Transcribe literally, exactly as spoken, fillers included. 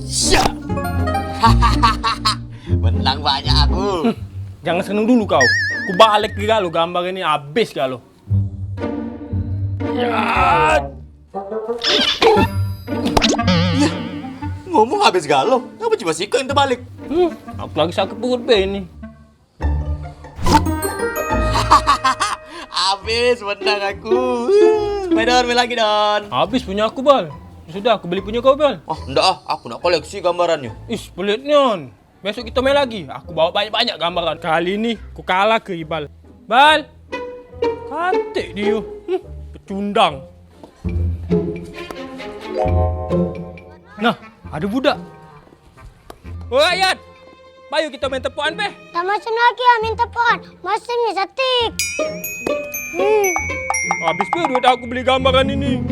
Syak. Menang banyak aku. Jangan seneng dulu kau. Ku balik ke galo gambar ini, habis galo. Ya. Yah, ngomong habis galo, ngapa cuma sikok yang terbalik? Hmm, aku lagi sakit perut be ini. Habis menang aku. Main Don, main lagi Don. Habis punya aku, Bal. Sudah, aku beli punya kau, Bal. Oh, ndak ah, aku nak koleksi gambarannya. Is, pelit nian. Besok kita main lagi. Aku bawa banyak-banyak gambaran. Kali ni, ku kalah ke Ibal. Bal! Katik dia. Hmm, pecundang. Nah, ada budak. Oi, Ayat! Payu kita main tepuan, beh. Tak masem lagi ah, main tepuan. Masem ni satik. Hmm. Habis pula duit aku beli gambaran ini.